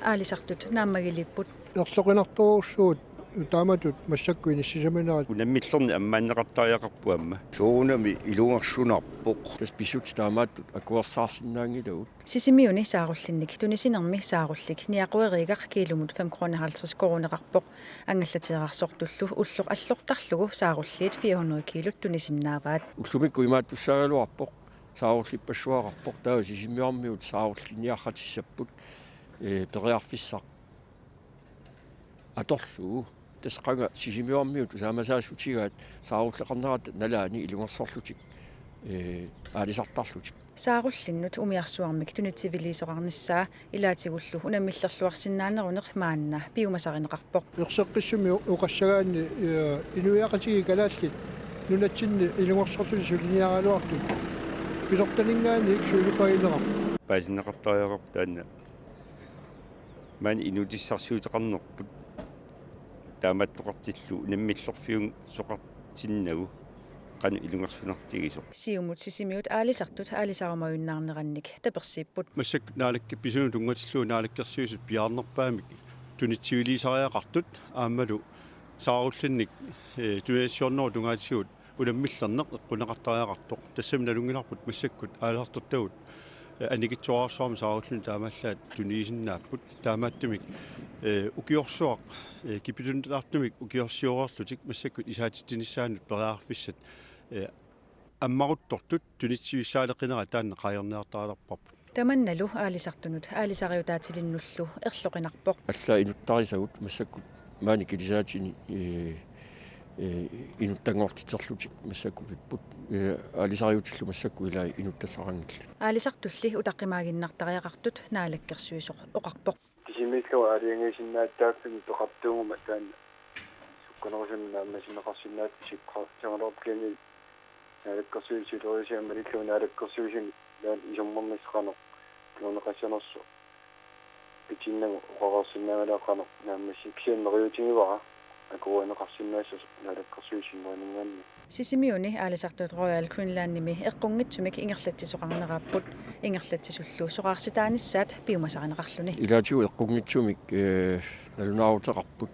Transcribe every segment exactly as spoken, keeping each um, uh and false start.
Aalisartut naammagiliipput. Erloqinartorujussuuvoq taamatut massakkut inissisimanerat. Unammillerneq ammaanneqartariaqarpoq aamma. Soorunami ilungersunarpoq. Tassa pissutsit taamaattut akuersaarsinnaanngilagut. Sisimiuni saarullinnik tunisinermi saarullik niaqueriigaq kiilumut fem kroner halvtreds koruuneqarpoq. Angallateerarsortullu ulloq allortarlugu saarulliit fire hundrede kiilut tunisinnaavaat. Ullumikkut imaattussaagaluarpoq, saarullippassuaqarpoq, taava Sisimiormiut saarulliniartartissapput, ee, periarfissaq atorlugu. Tassa qanga Sisimiormiut tusaamasaassutigaat saarulleqarnerata nalaani ilungersorlutik, ee, aalisartarlutik. Saarullinnut umiarsuarmik tunitsiviliisoqarnissaa ilaatigullu unammillerluarsinnaaneruneq maanna piumasarineqarpoq. Erseqqissumik oqassagaanni, ee, inuiaqatigiit kalaallit nunatsinni ilungersorlutik suliniaraluartut pisortaninngaanniit sulipagineqarpoq. Paasinneqartariaqarpoq taanna. Maani inuutissarsiuteqarnerput taamaattoqartillugu unammillerfiusoqartinnagu qanoq ilungersunartigisoq. Siumut Sisimiut aalisartut aalisarumajunnaarnerannik tapersiipput. Massakkut naalakki-, pisunut tunngatillugu Naalakkersuisut piaarnerpaamik tunitsiviliisariaqartut aammalu saarullinnik, ee, tunisassiornerup tungaatigut unammillerneq eqquneqartariaqartoq. Tassami nalunngilarput massakkut aalisartortagut, ee, annikitsuararsuarmik saarullinut taamaallaat tunisinnaapput. Taamaattumik, ee, ukiorsuaq, ee, kipitunnataartumik ukiorsioreerlutik massakkut isaatitsinissaannut periarfissat, ee, ammaruttortut tunitsivissaaleqinerat taanna qaangerniartariaqarparput. Tamannalu aalisartunut aalisariutaatilinnullu erloqinarpoq. Allaat inuttarisagut massakkut maani kilisaatini, ee, ee, inuttanngortiterlutik massakkupipput, ee, aalisariutillu massakkut ilaat inuttassaqanngillat. Aalisartulli utaqqimaaginnartariaqartut Naalakkersuisoq oqarpoq. Kisimiillu aalajangiisinnaassaaffimmi peqartuuguma taanna sukkanerusumik naammassineqarsinnaapput sikkoqarsimalerput kingullermik Naalakkersuisut suleriusiat malillugu Naalakkersuisuni taanna isummernissaa qanoq kinguneqassanersoq. Pitinnagu oqareersinnaanngilaq qanoq naammassi-, kisianni neriuutigivara akuerineqarsinnaassasoq Naalakkersuisut sinneriningaanni. Sisimiuni aalisartut Royal Greenlandimi eqqunngitsumik ingerlatsisoqarneraapput. Ingerlatsisullu soqaarsitaanissaat piumasarineqarluni. Ilaatigut eqqunngitsumik, ee, nalunaaruteqarput,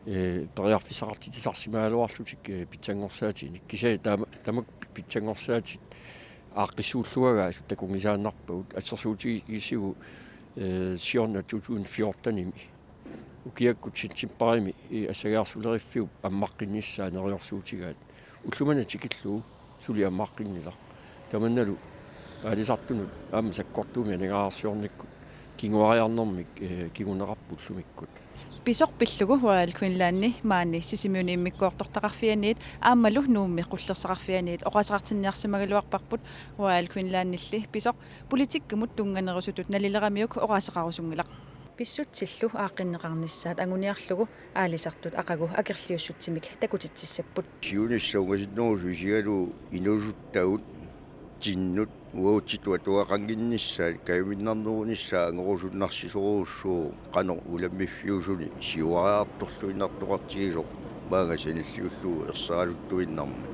ee, periarfissaqartitsisarsimagaluarlutik, ee, pitsanngorsaatinit. Kisianni taama-, tamakku pitsanngorsaatit aaqqissuulluagaasut takunngisaannarpagut. Assersuutigisigu, ee, siorna to tusind fjortenimi ukiakkut septemberimi, ee, assagiarsuleriffiup ammaqqinnissaa neriorsuutigaat. Ulloq manna tikillugu suli ammaqqinngilaq. Tamannalu aalisartunut aamma sakkortuumik aningaasarsiornikkut kinguariarnermik, ee, kinguneqarpoq ullumikkut. Pisoq pillugu Royal Greenlandi maani Sisimiuni immikkoortortaqarfianiit aammalu Nuummi qullersaqarfianiit oqaaseqartinniarsimagaluarparput. Royal Greenlandilli pisoq politikkimut tunnganerusutut nalileramiuk oqaaseqarusunngilaq. Pissutsillu aaqqinneqarnissaat anguniarlugu aalisartut aqagu akerliussutsimik takutitsissapput. Siunissaq ungasinnerusoq isigalugu inuusuttagut tinnut uagutsitut atuaqannginnissaat kajuminnarnerunissaa angorusunnarsissorujussuuvoq qanoq ulammiffiusuni siuariartorluinnartoqartigisoq maanga sanilliullugu erseraluttuinnarmat.